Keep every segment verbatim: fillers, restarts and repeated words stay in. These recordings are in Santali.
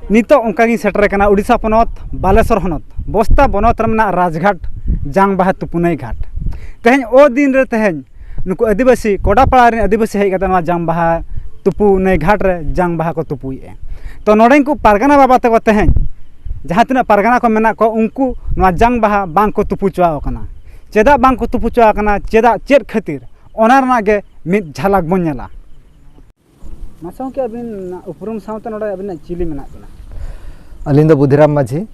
ᱱᱤᱛᱚᱜ ᱚᱱᱠᱟ ᱜᱤᱧ ᱥᱮᱴᱮᱨ ᱟᱠᱟᱱᱟ ᱳᱰᱤᱥᱟ ᱯᱚᱱᱚᱛ ᱵᱟᱞᱮᱥᱚᱨ ᱦᱚᱱᱚᱛ ᱵᱚᱥᱛᱟ ᱵᱚᱱᱚᱛ ᱨᱮ ᱢᱮᱱᱟᱜ ᱨᱟᱡᱽᱜᱷᱟᱴ ᱡᱟᱝ ᱵᱟᱦᱟ ᱛᱩᱯᱩᱱᱟᱹᱭ ᱜᱷᱟᱴ᱾ ᱛᱮᱦᱮᱧ ᱚ ᱫᱤᱱ ᱨᱮ ᱛᱮᱦᱮᱧ ᱱᱩᱠᱩ ᱟᱹᱫᱤᱵᱟᱹᱥᱤ ᱠᱚᱰᱟᱯᱟᱲᱟ ᱨᱮᱱ ᱟᱹᱫᱤᱵᱟᱹᱥᱤ ᱦᱮᱡ ᱠᱟᱛᱮ ᱱᱚᱣᱟ ᱡᱟᱝ ᱵᱟᱦᱟ ᱛᱩᱯᱩᱱᱟᱹᱭ ᱜᱷᱟᱴ ᱨᱮ ᱡᱟᱝ ᱵᱟᱦᱟ ᱠᱚ ᱛᱩᱯᱩᱭᱮᱫᱼᱟ᱾ ᱛᱚ ᱱᱚᱰᱮᱱ ᱠᱚ ᱯᱟᱨᱜᱟᱱᱟ ᱵᱟᱵᱟ ᱛᱟᱠᱚ ᱛᱮᱦᱮᱧ ᱡᱟᱦᱟᱸ ᱛᱤᱱᱟᱹᱜ ᱯᱟᱨᱜᱟᱱᱟ ᱠᱚ ᱢᱮᱱᱟᱜ ᱠᱚᱣᱟ, ᱩᱱᱠᱩ ᱱᱚᱣᱟ ᱡᱟᱝ ᱵᱟᱦᱟ ᱵᱟᱝ ᱠᱚ ᱛᱩᱯᱩ ᱦᱚᱪᱚᱣᱟᱜ ᱠᱟᱱᱟ᱾ ᱪᱮᱫᱟᱜ ᱵᱟᱝ ᱠᱚ ᱛᱩᱯᱩ ᱦᱚᱪᱚᱣᱟᱜ ᱠᱟᱱᱟ, ᱪᱮᱫᱟᱜ, ᱪᱮᱫ ᱠᱷᱟᱹᱛᱤᱨ, ᱚᱱᱟ ᱨᱮᱱᱟᱜ ᱜᱮ ᱢᱤᱫ ᱡᱷᱟᱞᱟᱠ ᱵᱚᱱ ᱧᱮᱞᱟ᱾ ᱢᱟᱥᱮ ᱜᱚᱢᱠᱮ, ᱟᱹᱵᱤᱱ ᱩᱯᱨᱩᱢ ᱥᱟᱶᱛᱮ ᱱᱚᱰᱮ ᱟᱹᱵᱤᱱᱟᱜ ᱪᱤᱞᱤ ᱢᱮᱱᱟᱜ ᱵᱤᱱᱟ? ᱟᱹᱞᱤᱧ ᱫᱚ ᱵᱩᱫᱷᱤᱨᱟᱢ ᱢᱟᱹᱡᱷᱤ,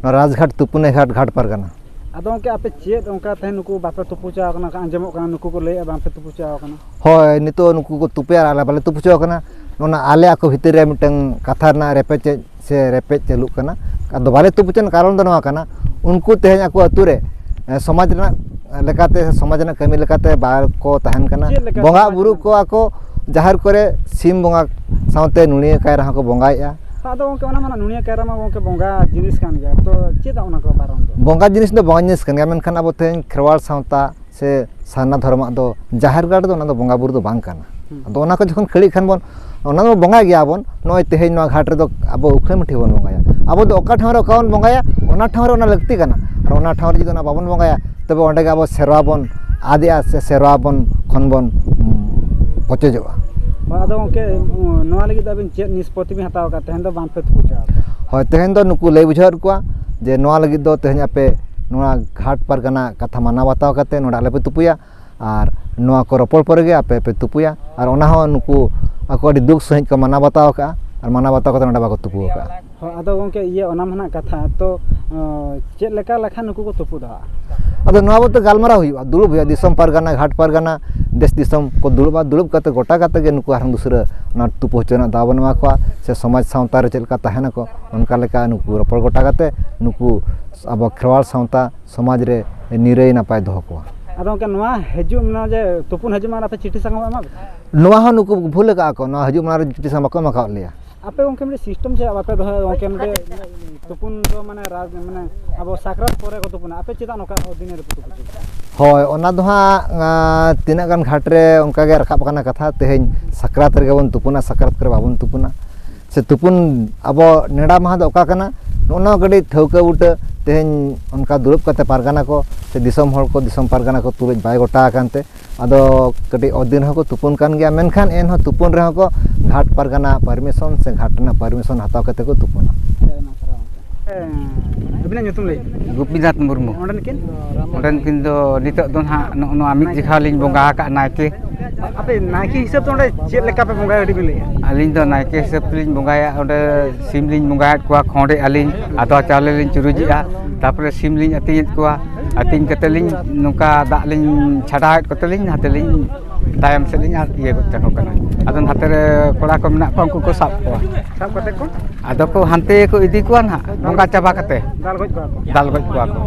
ᱱᱚᱣᱟ ᱨᱟᱡᱽᱜᱷᱟᱴ ᱛᱩᱯᱩᱱᱟᱹᱭ ᱜᱷᱟᱴ, ᱜᱷᱟᱴ ᱯᱟᱨᱜᱟᱱᱟ᱾ ᱟᱫᱚ ᱜᱚᱢᱠᱮ, ᱟᱯᱮ ᱪᱮᱫ ᱚᱱᱠᱟ ᱛᱮᱦᱮᱧ ᱱᱩᱠᱩ ᱵᱟᱯᱮ ᱛᱩᱯᱩ ᱦᱚᱪᱚ ᱟᱠᱟᱱᱟ? ᱟᱸᱡᱚᱢᱚᱜ ᱠᱟᱱᱟ ᱱᱩᱠᱩ ᱠᱚ ᱞᱟᱹᱭᱮᱫᱼᱟ ᱵᱟᱝᱯᱮ ᱛᱩᱯᱩ ᱦᱚᱪᱚ ᱟᱠᱟᱱᱟ᱾ ᱦᱳᱭ, ᱱᱤᱛᱚᱜ ᱱᱩᱠᱩ ᱠᱚ ᱛᱩᱯᱩᱭᱟ ᱟᱨ ᱟᱞᱮ ᱵᱟᱞᱮ ᱛᱩᱯᱩ ᱦᱚᱪᱚ ᱟᱠᱟᱱᱟ᱾ ᱚᱱᱟ ᱟᱞᱮ ᱟᱠᱚ ᱵᱷᱤᱛᱤᱨ ᱨᱮ ᱢᱤᱫᱴᱟᱝ ᱠᱟᱛᱷᱟ ᱨᱮᱱᱟᱜ ᱨᱮᱯᱮᱡ ᱪᱮᱫ ᱥᱮ ᱨᱮᱯᱮᱡ ᱪᱟᱹᱞᱩᱜ ᱠᱟᱱᱟ᱾ ᱟᱫᱚ ᱵᱟᱞᱮ ᱛᱩᱯᱩ ᱦᱚᱪᱚ ᱨᱮᱱᱟᱜ ᱠᱟᱨᱚᱱ ᱫᱚ ᱱᱚᱣᱟ ᱠᱟᱱᱟ, ᱩᱱᱠᱩ ᱛᱮᱦᱮᱧ ᱟᱠᱚ ᱟᱹᱛᱩ ᱨᱮ, ᱮ, ᱥᱚᱢᱟᱡᱽ ᱨᱮᱱᱟᱜ ᱞᱮᱠᱟᱛᱮ, ᱥᱚᱢᱟᱡᱽ ᱨᱮᱱᱟᱜ ᱠᱟᱹᱢᱤ ᱞᱮᱠᱟᱛᱮ ᱵᱟᱠᱚ ᱛᱟᱦᱮᱱ ᱠᱟᱱᱟ᱾ ᱪᱮᱫ ᱞᱮᱠᱟ ᱵᱚᱸᱜᱟ ᱥᱚᱢᱟᱡᱽ ᱵᱩᱨᱩ ᱨᱮᱱᱟᱜ? ᱠᱚᱣᱟ ᱠᱚ ᱡᱟᱦᱮᱨ ᱠᱚᱨᱮ, ᱥᱤᱢ ᱵᱚᱸᱜᱟ ᱥᱟᱶᱛᱮ ᱱᱩᱲᱤᱭᱟᱹ ᱠᱟᱭᱨᱟ ᱦᱚᱸᱠᱚ ᱵᱚᱸᱜᱟᱭᱮᱫᱼᱟ᱾ ᱟᱫᱚ ᱜᱚᱢᱠᱮ, ᱚᱱᱟ ᱢᱟ ᱱᱩᱲᱤᱭᱟᱹ ᱠᱟᱭᱨᱟ ᱢᱟ ᱜᱚᱢᱠᱮ ᱵᱚᱸᱜᱟ ᱡᱤᱱᱤᱥ ᱠᱟᱱ ᱜᱮᱭᱟ, ᱛᱚ ᱪᱮᱫᱟᱜ ᱚᱱᱟ ᱠᱚ ᱵᱟᱨᱚᱱ ᱫᱚ? ᱵᱚᱸᱜᱟ ᱡᱤᱱᱤᱥ ᱫᱚ ᱵᱚᱸᱜᱟ ᱡᱤᱱᱤᱥ ᱠᱟᱱ ᱜᱮᱭᱟ, ᱢᱮᱱᱠᱷᱟᱱ ᱟᱵᱚ ᱛᱮᱦᱮᱧ ᱠᱷᱮᱨᱣᱟᱲ ᱥᱟᱶᱛᱟ ᱥᱮ ᱥᱟᱨᱱᱟ ᱫᱷᱚᱨᱚᱢᱟᱜ ᱫᱚ ᱡᱟᱦᱮᱨ ᱜᱟᱲ ᱨᱮᱫᱚ ᱚᱱᱟ ᱫᱚ ᱵᱚᱸᱜᱟ ᱵᱩᱨᱩ ᱫᱚ ᱵᱟᱝ ᱠᱟᱱᱟ᱾ ᱦᱩᱸ᱾ ᱟᱫᱚ ᱚᱱᱟ ᱠᱚ ᱡᱚᱠᱷᱚᱱ ᱠᱷᱟᱹᱲᱤᱜ ᱠᱷᱟᱱ ᱵᱚᱱ, ᱚᱱᱟ ᱫᱚ ᱵᱚᱸᱜᱟᱭ ᱜᱮᱭᱟ ᱵᱚᱱ᱾ ᱱᱚᱜᱼᱚᱭ ᱛᱮᱦᱮᱧ ᱱᱚᱣᱟ ᱜᱷᱟᱴ ᱨᱮᱫᱚ ᱟᱵᱚ ᱩᱠᱷᱟᱹ ᱢᱤᱴᱷᱤ ᱵᱚᱱ ᱵᱚᱸᱜᱟᱭᱟ᱾ ᱟᱵᱚ ᱫᱚ ᱚᱠᱟ ᱴᱷᱟᱶ ᱨᱮ ᱚᱠᱟ ᱵᱚᱱ ᱵᱚᱸᱜᱟᱭᱟ, ᱚᱱᱟ ᱴᱷᱟᱶ ᱨᱮ ᱚᱱᱟ ᱞᱟᱹᱠᱛᱤ ᱠᱟᱱᱟ᱾ ᱟᱨ ᱚᱱᱟ ᱴᱷᱟᱶ ᱨᱮ ᱡᱩᱫᱤ ᱚᱱᱟ ᱵᱟᱵᱚᱱ ᱵᱚᱸᱜᱟᱭᱟ, ᱛᱚᱵᱮ ᱚᱸᱰᱮ ᱜᱮ ᱟᱵᱚ ᱥᱮᱨᱣᱟ ᱵᱚᱱ ᱟᱫᱮᱜᱼᱟ ᱥᱮ ᱥᱮᱨᱣᱟ ᱵᱚᱱ ᱠᱷᱚᱱ ᱵᱚᱱ, ᱩᱸ, ᱯᱚᱪᱚᱡᱚᱜᱼᱟ᱾ ᱦᱳᱭ, ᱟᱫᱚ ᱜᱚᱢᱠᱮ, ᱱᱚᱣᱟ ᱞᱟᱹᱜᱤᱫ ᱫᱚ ᱟᱵᱤᱱ ᱪᱮᱫ ᱱᱤᱥᱯᱚᱛᱤ ᱵᱤᱱ ᱦᱟᱛᱟᱣ ᱟᱠᱟᱫ ᱛᱮᱦᱮᱧ ᱫᱚ ᱵᱟᱝ ᱯᱮ ᱛᱩᱯᱩ ᱦᱚᱪᱚ ᱟᱠᱟᱫᱟ? ᱦᱳᱭ, ᱛᱮᱦᱮᱧ ᱫᱚ ᱱᱩᱠᱩ ᱞᱟᱹᱭ ᱵᱩᱡᱷᱟᱹᱣᱮᱫ ᱠᱚᱣᱟ ᱡᱮ ᱱᱚᱣᱟ ᱞᱟᱹᱜᱤᱫ ᱫᱚ ᱛᱮᱦᱮᱧ ᱟᱯᱮ ᱱᱚᱣᱟ ᱜᱷᱟᱴ ᱯᱟᱨᱜᱟᱱᱟ ᱠᱟᱛᱷᱟ ᱢᱟᱱᱟᱣ ᱵᱟᱛᱟᱣ ᱠᱟᱛᱮ ᱱᱚᱰᱮ ᱟᱞᱚᱯᱮ ᱛᱩᱯᱩᱭᱟ᱾ ᱟᱨ ᱱᱚᱣᱟ ᱠᱚ ᱨᱚᱯᱚᱲ ᱯᱚᱨᱮ ᱜᱮ ᱟᱯᱮ ᱯᱮ ᱛᱩᱯᱩᱭᱟ᱾ ᱟᱨ ᱚᱱᱟ ᱦᱚᱸ ᱱᱩᱠᱩ ᱟᱠᱚ ᱟᱹᱰᱤ ᱫᱩᱠ ᱥᱟᱺᱦᱤᱡ ᱠᱚ ᱢᱟᱱᱟᱣ ᱵᱟᱛᱟᱣ ᱟᱠᱟᱫᱼᱟ ᱟᱨ ᱢᱟᱱᱟᱣ ᱵᱟᱛᱟᱣ ᱠᱟᱛᱮ ᱱᱚᱰᱮ ᱵᱟᱠᱚ ᱛᱩᱯᱩ ᱟᱠᱟᱫᱼᱟ᱾ ᱦᱚᱸ, ᱟᱫᱚ ᱜᱚᱢᱠᱮ, ᱤᱭᱟᱹ, ᱚᱱᱟ ᱢᱟ ᱱᱟᱜ ᱠᱟᱛᱷᱟ, ᱛᱚ, ᱚ, ᱪᱮᱫ ᱞᱮᱠᱟ ᱞᱮᱠᱷᱟᱱ ᱱᱩᱠᱩ ᱠᱚ ᱛᱩᱯᱩ ᱫᱚᱦᱚᱜᱼᱟ? ᱟᱫᱚ ᱱᱚᱣᱟ ᱵᱟᱵᱚᱫ ᱛᱮ ᱜᱟᱞᱢᱟᱨᱟᱣ ᱦᱩᱭᱩᱜᱼᱟ, ᱫᱩᱲᱩᱵ ᱦᱩᱭᱩᱜᱼᱟ, ᱫᱤᱥᱚᱢ ᱯᱟᱨᱜᱟᱱᱟ, ᱜᱷᱟᱴ ᱯᱟᱨᱜᱟᱱᱟ, ᱫᱮᱥ ᱫᱤᱥᱚᱢ ᱠᱚ ᱫᱩᱲᱩᱵᱼᱟ, ᱫᱩᱲᱩᱵ ᱠᱟᱛᱮ ᱜᱚᱴᱟ ᱠᱟᱛᱮ ᱜᱮ ᱱᱩᱠᱩ ᱦᱟᱲᱟᱢ ᱫᱩᱥᱨᱟᱹ ᱚᱱᱟ ᱛᱩᱯᱩ ᱦᱚᱪᱚ ᱨᱮᱱᱟᱜ ᱫᱟᱣ ᱵᱚᱱ ᱮᱢᱟ ᱠᱚᱣᱟ, ᱥᱮ ᱥᱚᱢᱟᱡᱽ ᱥᱟᱶᱛᱟ ᱨᱮ ᱪᱮᱫ ᱞᱮᱠᱟ ᱛᱟᱦᱮᱱᱟᱠᱚ, ᱚᱱᱠᱟ ᱞᱮᱠᱟ ᱱᱩᱠᱩ ᱨᱚᱯᱚᱲ ᱜᱚᱴᱟ ᱠᱟᱛᱮ ᱱᱩᱠᱩ ᱟᱵᱚ ᱠᱷᱮᱨᱣᱟᱲ ᱥᱟᱶᱛᱟ ᱥᱚᱢᱟᱡᱽ ᱨᱮ ᱱᱤᱨᱟᱹᱭ ᱱᱟᱯᱟᱭ ᱫᱚᱦᱚ ᱠᱚᱣᱟ᱾ ᱟᱫᱚ ᱜᱚᱢᱠᱮ, ᱱᱚᱣᱟ ᱦᱤᱡᱩᱜ, ᱱᱚᱣᱟ ᱡᱮ ᱛᱩᱯᱩᱱ ᱦᱤᱡᱩᱜ ᱢᱟ, ᱟᱯᱮ ᱪᱤᱴᱷᱤ ᱥᱟᱠᱟᱢ ᱮᱢᱟ ᱯᱮ? ᱱᱚᱣᱟ ᱦᱚᱸ ᱱᱩᱠᱩ ᱵᱷᱩᱞ ᱟᱠᱟᱫᱼᱟ ᱠᱚ, ᱱᱚᱣᱟ ᱦᱤᱡᱩᱜ ᱢᱟ ᱨᱮ ᱪᱤᱴᱷᱤ ᱥᱟᱠᱟᱢ ᱵᱟᱠᱚ ᱮᱢ ᱟᱠᱟᱫ ᱞᱮᱭᱟ᱾ ᱟᱯᱮ ᱜᱚᱢᱠᱮ, ᱢᱤᱫᱴᱤᱡ system ᱪᱮᱫᱟᱜ ᱵᱟᱯᱮ ᱫᱚᱦᱚᱭᱟ ᱜᱚᱢᱠᱮ? ᱢᱤᱫᱴᱤᱡ ᱛᱩᱯᱩᱱ ᱫᱚ ᱢᱟᱱᱮ ᱨᱟᱡᱽ, ᱢᱟᱱᱮ ᱟᱵᱚ ᱥᱟᱠᱨᱟᱛ ᱯᱚᱨᱮ ᱠᱚ ᱛᱩᱯᱩᱱᱟ, ᱟᱯᱮ ᱪᱮᱫᱟᱜ ᱱᱚᱝᱠᱟ ᱫᱤᱱ ᱨᱮᱯᱮ ᱛᱩᱯᱩᱱᱟ? ᱦᱳᱭ, ᱚᱱᱟ ᱫᱚ ᱦᱟᱸᱜ, ᱟᱸ, ᱛᱤᱱᱟᱹᱜ ᱜᱟᱱ ᱜᱷᱟᱴ ᱨᱮ ᱚᱱᱠᱟ ᱜᱮ ᱨᱟᱠᱟᱵ ᱟᱠᱟᱱᱟ ᱠᱟᱛᱷᱟ, ᱛᱮᱦᱮᱧ ᱥᱟᱠᱨᱟᱛ ᱨᱮᱜᱮ ᱵᱚᱱ ᱛᱩᱯᱩᱱᱟ, ᱥᱟᱠᱨᱟᱛ ᱠᱚᱨᱮ ᱵᱟᱵᱚᱱ ᱛᱩᱯᱩᱱᱟ᱾ ᱥᱮ ᱛᱩᱯᱩᱱ ᱟᱵᱚ ᱱᱮᱰᱟ ᱢᱟᱦᱟ ᱫᱚ ᱚᱠᱟ ᱠᱟᱱᱟ, ᱱᱚᱜᱼᱚ ᱱᱚᱣᱟ ᱠᱟᱹᱴᱤᱡ ᱴᱷᱟᱹᱣᱠᱟᱹ ᱵᱩᱴᱟᱹ ᱛᱮᱦᱮᱧ ᱚᱱᱠᱟ ᱫᱩᱲᱩᱵ ᱠᱟᱛᱮ ᱯᱟᱨᱜᱟᱱᱟ ᱠᱚ ᱥᱮ ᱫᱤᱥᱚᱢ ᱦᱚᱲ ᱠᱚ, ᱫᱤᱥᱚᱢ ᱯᱟᱨᱜᱟᱱᱟ ᱠᱚ ᱛᱩᱞᱩᱡ ᱵᱟᱭ ᱜᱚᱴᱟ ᱟᱠᱟᱱ ᱛᱮ, ᱟᱫᱚ ᱠᱟᱹᱴᱤᱡ ᱚᱛ ᱫᱤᱱ ᱨᱮᱦᱚᱸ ᱠᱚ ᱛᱩᱯᱩᱱ ᱠᱟᱱ ᱜᱮᱭᱟ, ᱢᱮᱱᱠᱷᱟᱱ ᱮᱱᱦᱚᱸ ᱛᱩᱯᱩᱱ ᱨᱮᱦᱚᱸ ᱠᱚ ᱜᱷᱟᱴ ᱯᱟᱨᱜᱟᱱᱟ ᱯᱟᱨᱢᱤᱥᱚᱱ ᱥᱮ ᱜᱷᱟᱴ ᱨᱮᱱᱟᱜ ᱯᱟᱨᱢᱤᱥᱚᱱ ᱦᱟᱛᱟᱣ ᱠᱟᱛᱮ ᱠᱚ ᱛᱩᱯᱩᱱᱟ᱾ ᱟᱹᱵᱤᱱᱟᱜ ᱧᱩᱛᱩᱢ ᱞᱟᱹᱭ ᱵᱤᱱ᱾ ᱜᱳᱯᱤᱱᱟᱛᱷ ᱢᱩᱨᱢᱩ᱾ ᱚᱸᱰᱮᱱ ᱠᱤᱱ? ᱚᱸᱰᱮᱱ ᱠᱤᱱ ᱫᱚ ᱱᱤᱛᱚᱜ ᱫᱚ ᱱᱟᱦᱟᱜ ᱱᱚᱜᱼᱚ ᱱᱚᱣᱟ ᱢᱤᱫ ᱡᱮᱠᱷᱟ ᱞᱤᱧ ᱵᱚᱸᱜᱟ ᱟᱠᱟᱫ ᱱᱟᱭᱠᱮ᱾ ᱟᱯᱮ ᱱᱟᱭᱠᱮ ᱦᱤᱥᱟᱹᱵ ᱛᱮ ᱚᱸᱰᱮ ᱪᱮᱫ ᱞᱮᱠᱟ ᱯᱮ ᱵᱚᱸᱜᱟᱭᱟ, ᱠᱟᱹᱴᱤᱡ ᱵᱤᱱ ᱞᱟᱹᱭᱟ? ᱟᱹᱞᱤᱧ ᱫᱚ ᱱᱟᱭᱠᱮ ᱦᱤᱥᱟᱹᱵ ᱛᱮᱞᱤᱧ ᱵᱚᱸᱜᱟᱭᱟ᱾ ᱚᱸᱰᱮ ᱥᱤᱢ ᱞᱤᱧ ᱵᱚᱸᱜᱟᱭᱮᱫ ᱠᱚᱣᱟ, ᱠᱷᱚᱸᱰᱮᱜᱼᱟ ᱞᱤᱧ, ᱟᱫᱽᱣᱟ ᱪᱟᱣᱞᱮ ᱞᱤᱧ ᱪᱩᱨᱩᱡᱮᱜᱼᱟ, ᱛᱟᱨᱯᱚᱨᱮ ᱥᱤᱢ ᱞᱤᱧ ᱟᱹᱛᱤᱧᱮᱫ ᱠᱚᱣᱟ, ᱟᱹᱛᱤᱧ ᱠᱟᱛᱮ ᱞᱤᱧ ᱱᱚᱝᱠᱟ ᱫᱟᱜ ᱞᱤᱧ ᱪᱷᱟᱰᱟᱣᱮᱫ ᱠᱚᱛᱮ ᱞᱤᱧ ᱱᱟᱛᱮ ᱞᱤᱧ ᱛᱟᱭᱚᱢ ᱥᱮᱫ ᱞᱤᱧ ᱟᱨ ᱤᱭᱟᱹ ᱜᱚᱫ ᱠᱟᱠᱚ ᱠᱟᱱᱟ᱾ ᱟᱫᱚ ᱱᱟᱛᱮ ᱨᱮ ᱠᱚᱲᱟ ᱠᱚ ᱢᱮᱱᱟᱜ ᱠᱚᱣᱟ, ᱩᱱᱠᱩ ᱠᱚ ᱥᱟᱵ ᱠᱚᱣᱟ᱾ ᱥᱟᱵ ᱠᱟᱛᱮ ᱠᱚ? ᱟᱫᱚ ᱠᱚ ᱦᱟᱱᱛᱮ ᱠᱚ ᱤᱫᱤ ᱠᱚᱣᱟ ᱱᱟᱦᱟᱜ, ᱵᱚᱸᱜᱟ ᱪᱟᱵᱟ ᱠᱟᱛᱮ᱾ ᱫᱟᱞ ᱜᱚᱡ ᱠᱚᱣᱟ ᱠᱚ? ᱫᱟᱞ ᱜᱚᱡ ᱠᱚᱣᱟ ᱠᱚ᱾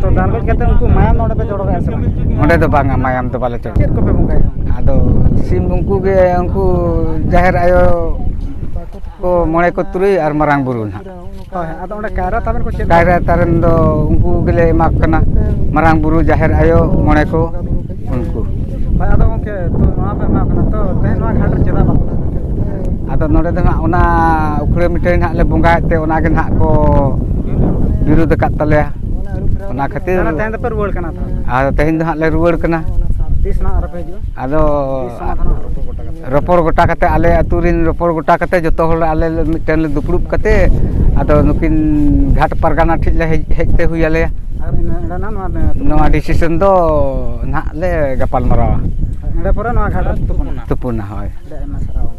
ᱛᱚ, ᱫᱟᱞ ᱜᱚᱡ ᱠᱟᱛᱮ ᱩᱱᱠᱩ ᱢᱟᱭᱟᱢ ᱱᱚᱰᱮ ᱯᱮ ᱪᱚᱰᱚᱨᱮᱜᱼᱟ ᱥᱮ ᱵᱟᱝ? ᱚᱸᱰᱮ ᱫᱚ ᱵᱟᱝᱟ, ᱢᱟᱭᱟᱢ ᱫᱚ ᱵᱟᱞᱮ ᱪᱚᱰᱚᱨᱟ᱾ ᱪᱮᱫ ᱠᱚᱯᱮ ᱵᱚᱸᱜᱟᱭᱟ? ᱟᱫᱚ ᱥᱤᱢ ᱩᱱᱠᱩ ᱜᱮ, ᱩᱱᱠᱩ ᱡᱟᱦᱮᱨ ᱟᱭᱳ ᱠᱚ, ᱢᱚᱬᱮ ᱠᱚ ᱛᱩᱨᱩᱭ ᱟᱨ ᱢᱟᱨᱟᱝ ᱵᱩᱨᱩ ᱱᱟᱦᱟᱜ᱾ ᱦᱳᱭ, ᱟᱫᱚ ᱚᱸᱰᱮ ᱠᱟᱭᱨᱟ ᱛᱟᱵᱮᱱ ᱠᱚ ᱪᱮᱫ? ᱠᱟᱭᱨᱟ ᱛᱟᱨᱮᱱ ᱫᱚ ᱩᱱᱠᱩ ᱜᱮᱞᱮ ᱮᱢᱟ ᱠᱚ ᱠᱟᱱᱟ, ᱢᱟᱨᱟᱝ ᱵᱩᱨᱩ, ᱡᱟᱦᱮᱨ ᱟᱭᱳ, ᱢᱚᱬᱮ ᱠᱚ, ᱩᱱᱠᱩ᱾ ᱦᱳᱭ, ᱟᱫᱚ ᱜᱚᱢᱠᱮ, ᱛᱚ ᱱᱚᱣᱟ ᱯᱮ ᱮᱢᱟ ᱠᱚ ᱠᱟᱱᱟ, ᱛᱚ ᱛᱮᱦᱮᱧ ᱱᱚᱣᱟ ᱜᱷᱟᱴ ᱨᱮ ᱪᱮᱫᱟᱜ ᱵᱟᱠᱚ? ᱟᱫᱚ ᱱᱚᱰᱮ ᱫᱚ ᱱᱟᱦᱟᱜ ᱚᱱᱟ ᱩᱠᱷᱲᱟᱹ ᱢᱤᱴᱷᱟᱹᱭ ᱱᱟᱦᱟᱜ ᱞᱮ ᱵᱚᱸᱜᱟᱭᱮᱫ ᱛᱮ, ᱚᱱᱟ ᱜᱮ ᱱᱟᱦᱟᱜ ᱠᱚ ᱵᱤᱨᱳᱫ ᱟᱠᱟᱫ ᱛᱟᱞᱮᱭᱟ, ᱚᱱᱟ ᱠᱷᱟᱹᱛᱤᱨ᱾ ᱛᱟᱦᱚᱞᱮ ᱛᱮᱦᱮᱧ ᱫᱚᱯᱮ ᱨᱩᱣᱟᱹᱲ ᱠᱟᱱᱟ ᱛᱚ? ᱟᱫᱚ ᱛᱮᱦᱮᱧ ᱫᱚ ᱦᱟᱸᱜ ᱞᱮ ᱨᱩᱣᱟᱹᱲ ᱠᱟᱱᱟ᱾ ᱛᱤᱥ ᱱᱟᱦᱟᱜ ᱟᱨᱚ ᱯᱮ ᱦᱤᱡᱩᱜᱼᱟ? ᱟᱫᱚ ᱛᱤᱥ ᱥᱚᱢᱟᱫᱷᱟᱱ ᱦᱟᱸᱜ? ᱨᱚᱯᱚᱲ ᱜᱚᱴᱟ ᱠᱟᱛᱮ, ᱟᱞᱮ ᱟᱹᱛᱩ ᱨᱮᱱ ᱨᱚᱯᱚᱲ ᱜᱚᱴᱟ ᱠᱟᱛᱮ, ᱡᱚᱛᱚ ᱦᱚᱲ ᱟᱞᱮ ᱞᱮ ᱢᱤᱫᱴᱮᱱ ᱞᱮ ᱫᱩᱯᱲᱩᱵ ᱠᱟᱛᱮ, ᱟᱫᱚ ᱱᱩᱠᱤᱱ ᱜᱷᱟᱴ ᱯᱟᱨᱜᱟᱱᱟ ᱴᱷᱮᱱ ᱞᱮ ᱦᱮᱡ, ᱦᱮᱡ ᱛᱮ ᱦᱩᱭ ᱟᱞᱮᱭᱟ᱾ ᱟᱨ ᱤᱱᱟᱹ ᱮᱸᱰᱮᱱᱟᱜ ᱱᱚᱣᱟ ᱱᱚᱣᱟ decision ᱫᱚ ᱱᱟᱦᱟᱜ ᱞᱮ ᱜᱟᱯᱟᱞ ᱢᱟᱨᱟᱣᱟ᱾ ᱮᱸᱰᱮ ᱯᱚᱨᱮ ᱱᱚᱣᱟ ᱜᱷᱟᱴ ᱨᱮ ᱛᱩᱯᱩᱱᱟ᱾ ᱛᱩᱯᱩᱱᱟ, ᱦᱳᱭ᱾ ᱟᱹᱰᱤ ᱟᱭᱢᱟ ᱥᱟᱨᱦᱟᱣ᱾